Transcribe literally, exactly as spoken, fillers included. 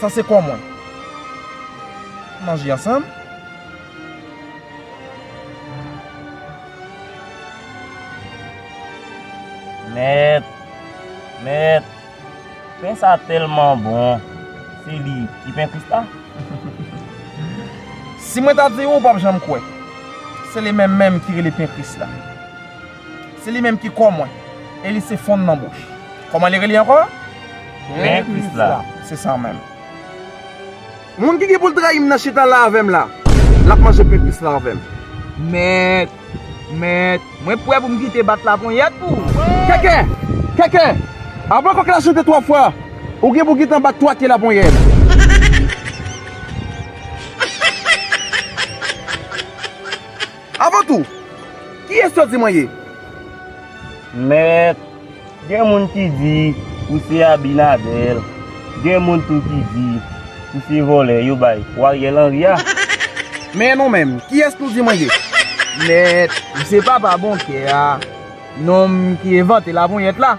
Sa se kò mwen. Manje ansanm. Mèt, mèt, pen sa tèlman bon. Se li ki pen Kris la? Si mwen ta di w, ou p ap janm kwè. Se li menm menm ki rele pen Kris la. Se li menm ki kò mwen. E li se fonn nan bouch. Kòman li rele ankò? Pen Kris la. Se sa menm. Moun ki gen pou l trayi m nan chita la avè m la, l ap manje pen Kris la avè m. Mèt, mèt, mwen prè pou m kite bat laponyèt pou ou. Kèkè! Kèkè! Avan kòk la chante twa fwa, ou gen pou gentan bat twa ke laponyèt. Avan tou, kiyès yo di mwen ye? Mèt, gen moun ki di ou se Abinadèl, gen moun tou ki di ou se vòlè yo bay pou Ariel Henry a. Men nou menm, kiyès nou di mwen ye? Mèt, m se papa bon kè a, nonm ki envante laponyèt la.